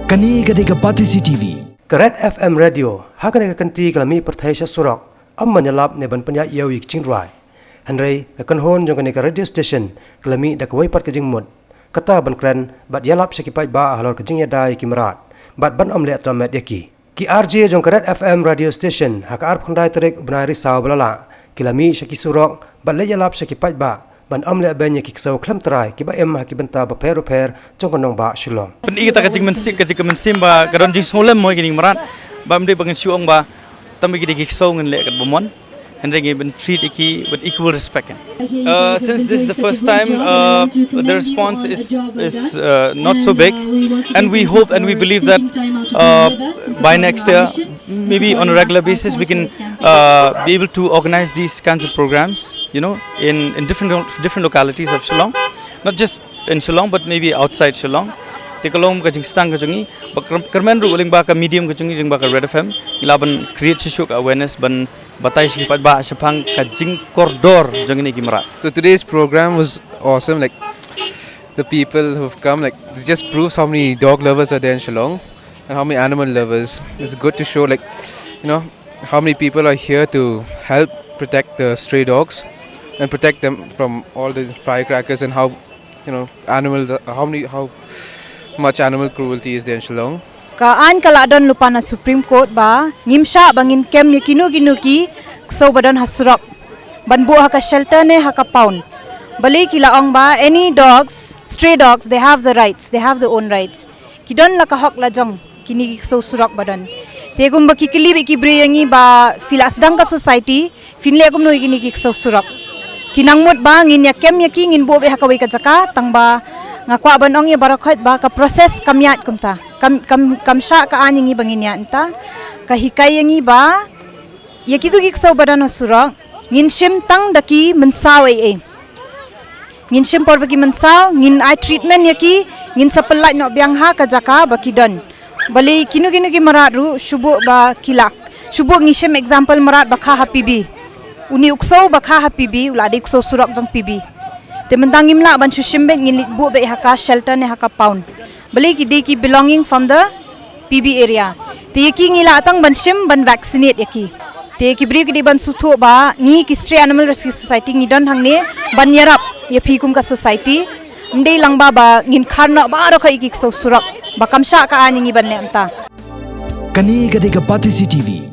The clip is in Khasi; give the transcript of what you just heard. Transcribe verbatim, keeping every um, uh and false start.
Kane ka dei ka Batesi T V. Ka Red F M Radio, ha kane ka kynti ka la mih pyrthei sha surok, ym ban ïalap ne ban pynïaid ïew ïa ki jingrwai. Hynrei ka kynhun jong kane ka radio station ka la mih da kawei pat ka jingmut, kata ban kren bad ïalap sha ki paidbah halor ka jingïada ïa ki mrad bad ban ym leh tyrmet ïa ki. Ki R J jong ka Red F M radio station ha ka arphew khyndai tarik u bnai Risaw ba la lah, ki la mih sha ki surok bad leit ïalap sha ki paidbah ban ym leh beiñ ïa ki ksew khlem trai kiba im ha ki bynta bapher bapher jong ka nongbah Shillong. Pyni kata ka jingmynsiem, ka jingmynsiem ba ka don jingsngewlem mo ïa ki mrad, ba ym dei ba ngin shu ong ba tang ba ki dei ki ksew ngin leh katba mon, hynrei ngin ban treat ïa ki with equal respect. Uh, since this is the first time, uh, the response is is uh, not so big, and we hope and we believe that uh, by next year, maybe on a regular basis, we can uh, be able to organize these kinds of programs, you know, in in different different localities of Shillong, not just in Shillong but maybe outside Shillong. Te ka long ka jingstang ka jong ngi, ba kyrmen ruh lyngba ka medium ka jong ngi, lyngba ka Red F M, ngi lah ban create shisha ka awareness, ban batai sha ki paidbah shaphang ka jingkordor jong kine ki mrad. So today's program was awesome. Like, the people who've come, like, it just proves how many dog lovers are there in Shillong and how many animal lovers. It's good to show, like, you know, how many people are here to help protect the stray dogs and protect them from all the firecrackers and how, you know, animals, how many, how much animal cruelty is there in Shillong. Ka aiñ ka la don lypa na Supreme Court ba ngim shah ba ngin kem ïa kino kino ki ksew ba don ha surok ban buh ha ka shelter ne ha ka pound. Balei ki la ong ba any dogs, stray dogs, they have the rights, they have their own rights. Ki don la ka hok la jong kine ki ksew surok ba don. Te kumba ki kylli bad ki briew ïa ngi ba phi la sdang ka society, phin leh kumno ïa kine ki ksew surok. Ki nang mut ba ngin ïa kem ïa ki, ngin buh beit ha kawei ka jaka, tang ba nga kwah ban ong ïa baroh khoit ba ka process kam ïaid kumta. Kam kam kam shah ka aiñ ïa ngi ba ngin ïaid kumta. Ka hikai ïa ngi ba ïa kito ki ksew ba don ha surok ngin shim tang da ki mynsaw ei ei. Ngin shim por ba ki mynsaw, ngin ai treatment ïa ki, ngin sa pyllait noh biang ha ka jaka ba ki don. Balei kino kino ki mrad ruh shu buh ba ki lak. Shu buh, ngi shim example mrad ba kha ha P B. Une u ksew ba kha ha P B u la dei u ksew surok jong P B. Te mynta ngim lah ban shu shim beit, ngin leit buh beit ha ka shelter ne ha ka pound. Balei ki dei ki belonging from the P B area. Te ïa ki ngi lah tang ban shim ban vaccinate ïa ki. Te ki briew ki dei ban sngewthuh ba ngi ki Stray Animal Rescue Society ngi don hangne ban ïarap ïa phi kum ka society. Ym dei lang ba ba ngin khar noh baroh khoit ïa ki ksew surok ba kam shah ka aiñ ïa ngi ban leh kumta. Kane ka dei ka Batesi T V.